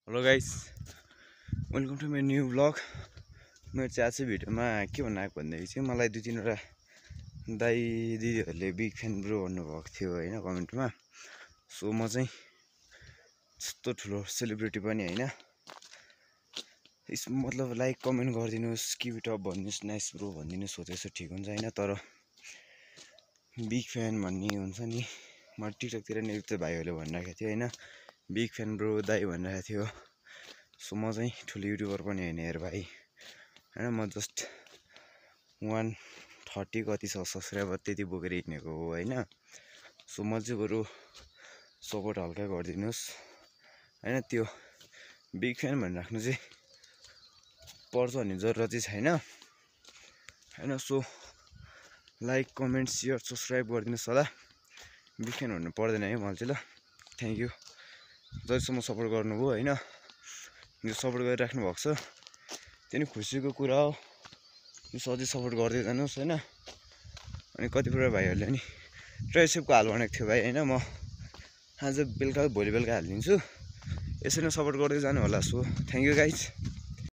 Hello guys, welcome to my new blog. मेरो चाहिँ आज भिडियोमा के भन्नु आएको भन्दाखेरि चाहिँ मलाई 2-3 वटा दाइ दिदीहरूले बिग फ्यान ब्रो भन्नुभएको थियो होइन कमेन्टमा। सो म चाहिँ त्यस्तो ठुलो सेलिब्रिटी पनि होइन, मतलब लाइक कमेन्ट गरिदिनुहोस्, किप इट अप भनिदिनुहोस्, नाइस ब्रो भनिदिनुहोस्, हो त्यसो ठिक हुन्छ होइन। तर बिग फ्यान भन्ने हुन्छ नि, म टिकटकतिर नि त्यो भाइहरूले भनिरहेको थियो होइन, बिग फ्यान ब्रो दाइ भनिरहेको थियो। सो म चाहिँ ठुलो युट्युबर पनि होइन हेर भाइ होइन, म जस्ट 130 कति छ सब्सक्राइबर त्यति बोकेर हिँडेको हो होइन। सो म चाहिँ बरु सपोर्ट हल्का गरिदिनुहोस् होइन। त्यो बिग फ्यान भनिराख्नु चाहिँ पर्छ भन्ने जरुरत चाहिँ छैन होइन। So like comment share subscribe गरिदिनुहोस् होला, बिग फ्यान भन्नु पर्दैन है मलाई चाहिँ ल। थ्याङ्क यू जतिसम्म सपोर्ट गर्नुभयो होइन, यो सपोर्ट गरिराख्नु भएको छ त्यो नि खुसीको कुरा हो। यो अझै सपोर्ट गर्दै जानुहोस् होइन। अनि कतिपय भाइहरूले नि ट्राइसेपको हाल भनेको थियो भाइ होइन, म आज बेलुका भोलि बेलुका हालिदिन्छु, यसरी नै सपोर्ट गर्दै जानु होला। So thank you guys.